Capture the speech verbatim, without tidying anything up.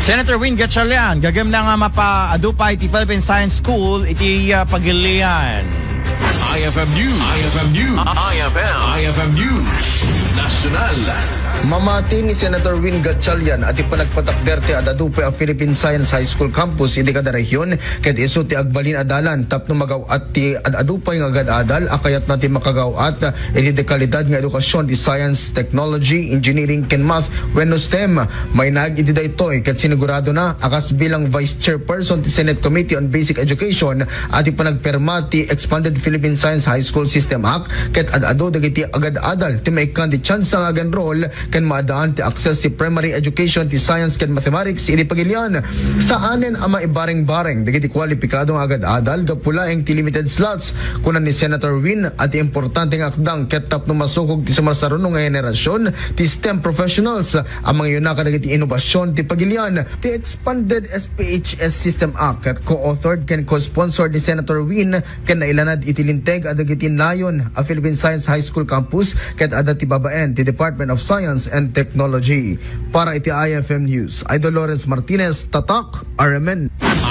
Senator Win Gatchalian, gagem na nga mapaadu pay ti Philippine Science School iti ah, Pagilian. I F M News. I F M News. I F M. I F M News. Nasyonal. Mamati ni Senator Win Gatchalian a ti panagpatakder ti ad-adu pay a Philippine Science High School Campus iti kada rehiyon ket isu ti agbalin a dalan tapno magaw-at ti ad-adu pay nga agad-adal a kayatna ti makagaw-at iti dekalidad nga edukasyon ti science, technology, engineering ken math wenno STEM. Mainaig iti daytoy ket siniguradona a kas bilang Vice Chairperson ti Senate Committee on Basic Education a ti panagpirma ti Expanded Philippine Science High School System Act ket ad-adu dagiti agad-adal ti maikkan ti tsansa nga ag-enroll ken maadaan ti access ti primary education ti science ken mathematics iti Pagilian. Saanen a maibareng-bareng dagiti kwalipikado nga agad-adal gapu laeng ti limited slots, kuna ni Senator Win, a ti importante nga akdang ket tapno masukog ti sumarsaruno nga henerasyon ti STEM professionals a mangiyuna kadagiti inobasyon ti Pagilian. Ti Expanded S P H S System Act ket co-authored ken co-sponsored ni Senator Win ken nailanad iti linteg a dagiti nayon a Philippine Science High School Campus ket adda ti babaen ti Department of Science and Technology. Para iti I F M News, Idol Lawrence Martinez, Tatak, R M N.